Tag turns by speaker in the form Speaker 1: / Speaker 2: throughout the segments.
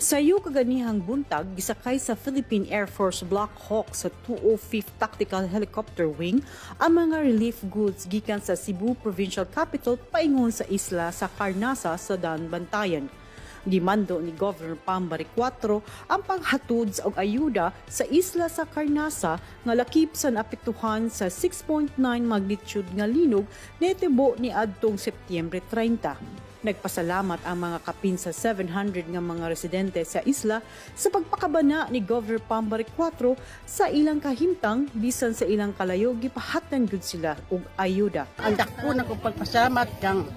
Speaker 1: Sayo kaganihang buntag, gisakay sa Philippine Air Force Black Hawk sa 205th Tactical Helicopter Wing ang mga relief goods gikan sa Cebu Provincial Capital paingon sa isla sa Carnasa sa Daanbantayan. Gimando ni Governor Pam Baricuatro ang paghatod og ayuda sa isla sa Carnasa nga lakip sa naapektuhan sa 6.9 magnitude nga linog nitabo niadtong Setyembre 30. Nagpasalamat ang mga kapin sa 700 nga mga residente sa isla sa pagpakabana ni Governor Pam Baricuatro sa ilang kahimtang bisan sa ilang kalayo, gipahatnan gud sila og ayuda.
Speaker 2: Ang dako na kong pagpasalamat kang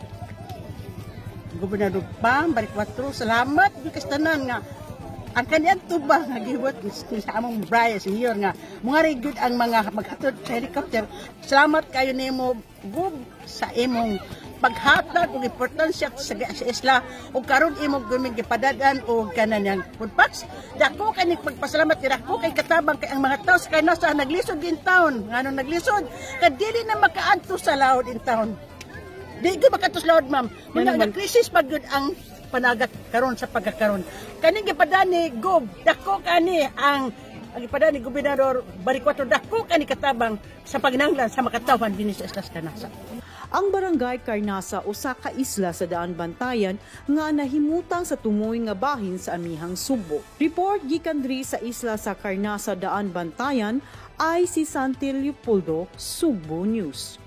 Speaker 2: Gobernador Pam Baricuatro, salamat gyud tanan nga ang kaniyang tuba nga gibuhat sa among Brian Senior nga mga gyud ang mga maghatod sa helicopter. Salamat kayo nimo, Gub, sa imong paghatag og importansya sa isla ug karon imong guming gipadad-an og kanan food packs. Dako kay pagpasalamat kay dako kay katabang kay ang mga tao sa Carnasa naglisod in town. Nganong naglisod? Kay dili na makaadto sa laod in town. Di gyud makaadto sa laod, ma'am. Mga na crisis pag gyud ang panagat karon sa pagkakaron. Kaning gipadani, Gob, dako kani ang gipadani Gobernador Baricuatro, dako kani katabang sa paginanglan sa makatawhan dinhi sa Islas Carnasa.
Speaker 1: Ang Barangay Carnasa usa ka isla sa Daanbantayan nga nahimutang sa tumoy nga bahin sa amihang Sugbo. Report gikan diri sa isla sa Carnasa, Daanbantayan, ay si Santi Leopoldo, Sugbo News.